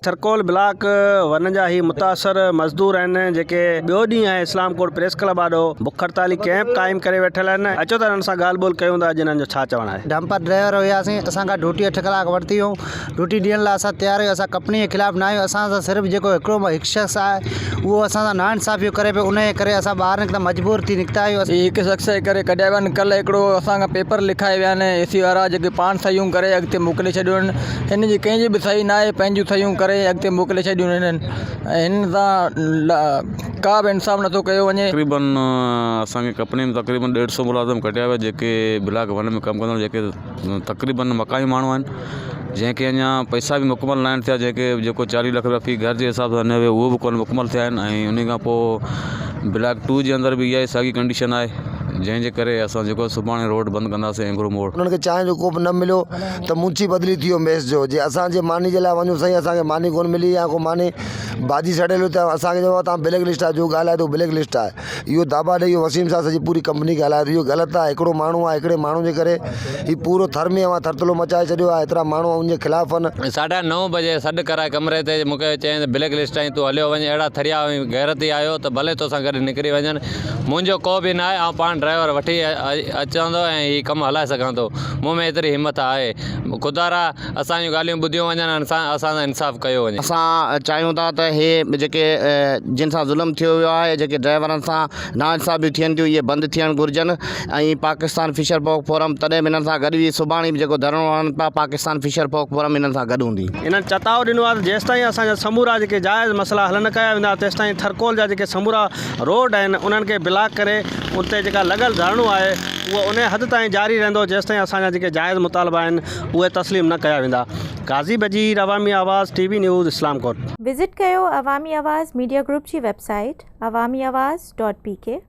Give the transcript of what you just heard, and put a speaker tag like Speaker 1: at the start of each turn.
Speaker 1: Thar Coal block one جا هي متاثر مزدور آهن جيڪي ٻيو ڏينهن آهي اسلام ڪوٽ پريس ڪلب آڏو بک هڙتالي ڪئمپ قائم ڪري ويٺل آهن اچو ته انهن سان ڳالهه ٻولهه ڪيون ٿا اڄ انهن جو ڇا چوڻ آهي.
Speaker 2: ڊمپر ڊرائيور هياسين اسان کان ڊيوٽي اٺ ڪلاڪ ورتي هئون ڊيوٽي ڏيڻ لاء اسان تيار آهيون اسان ڪمپني جي خلاف نه آهيون اسان سان صرف جيڪو هڪڙو هڪ شخص آهي اهو اسان سان ناانصافيون ڪري پيو ان جي ڪري اسان ٻاهر نڪتا مجبور ٿي نڪتا آهيون.
Speaker 3: هي هڪ شخص جي ڪري ڪڍيا ويا آهن ڪلهه هڪڙو اسان کان پيپر لکائي ويا آهن اي سي وارا جيڪي پاڻ صحيحون ڪري اڳتي موڪلي ڇڏيون آهن هن جي ڪنهن جي به صحيح ناهي پنهنجون صحيحون ڪري اڳتي موڪلي ڇڏيون هنن ۽ هن سان ڪا به انصاف نٿو ڪيو وڃي.
Speaker 4: تقريبن اسان کي ڪمپني ۾ تقريبن ڏيڍ سو ملازم ڪڍيا ويا جيڪي بلاڪ ون ۾ ڪم ڪندڙ جيڪي تقريبن مقامي ماڻهو آهن جنهن کي اڃا پئسا به مڪمل ناهن ٿيا جيڪي جيڪو چاليهه لک رپيا في گهر جي حساب سان ڏنو ويو اهو به ڪونه مڪمل ٿيا آهن ۽ ان کان پوء بلاڪ ٽو جي اندر به اها ئي ساڳي ڪنڊيشن آهي جنهن جي ڪري اسان جيڪو سڀاڻي روڊ بند ڪنداسين اينگرو موڙ.
Speaker 5: انهن کي چانهه جو ڪوپ نه مليو ته منڇي بدلي ٿي ويو ميس جو جي اسان جي ماني جي لاء وڃون سائين اسان کي ماني ڪونه ملي يا ڪو ماني ڀاڄي سڙيل هئي ته اسان کي چيو توهان بليڪ لسٽ آهيو جو ڳالهائي ٿو بليڪ لسٽ آهي اهو داٻا ڏئي اهو وسيم صاحب سڄي پوري ڪمپني کي هلائي ٿو اهو غلط آهي هڪڙو ماڻهو آهي هڪڙي ماڻهو جي ڪري هي پورو ٿر ۾ اوهان ٿرٿلو مچائي ڇڏيو آهي ايترا ماڻهو ان جي خلاف آهن.
Speaker 6: ساڍا نو بجي سڏ ڪرائي ڪمري تي مون کي چيائين ته بليڪ لسٽ آهين تون هليو وڃ اهڙا ٿريا ۽ غيرتي آهيو ته ڀلي توسان گڏ نڪري وڃن منهنجو ڪو به ناهي آئون پاڻ ڊرائيور وٺي اچان ٿو ۽ هي ڪم هلائي سگهان ٿو مون ۾ ايتري همٿ آهي خدارا اسان جون ڳالهيون ٻڌيون وڃن ۽ اسان سان انصاف ڪيو وڃي.
Speaker 7: اسان چاهيون ٿا ته هي جيڪي جن سان ظلم ٿيو ويو آهي جيڪي ڊرائيورن سان ناانصافيون ٿين ٿيون اهي بند ٿيڻ گهرجن ۽ پاڪستان فشر فوڪ فورم تڏهن به انهن سان گڏ هئي سڀاڻي به جيڪو ڌرڻو هڻن پيا پاڪستان فشر فوڪ فورم انهن سان گڏ هوندي.
Speaker 1: انهن چتاء ڏنو آهي ته جيستائين اسان جا سمورا جيڪي جائز مسئلا حل نه ڪيا ويندا تيستائين ٿرڪول جا جيڪي سمورا روڊ آهن انهن کي بلاڪ ڪري اتي جيڪا لڳل ڌرڻو آهي اهو انهي حد تائين جاري رهندو جيستائين اسان جا جيڪي جائز مطالبا آهن اهي تسليم نه ڪيا ويندا Qazi Bajeer Awami Awaz T V news Islamkot.
Speaker 8: Visit ڪيو عوامي آواز ميڊيا گروپ جي website Awami Awaz dot P K.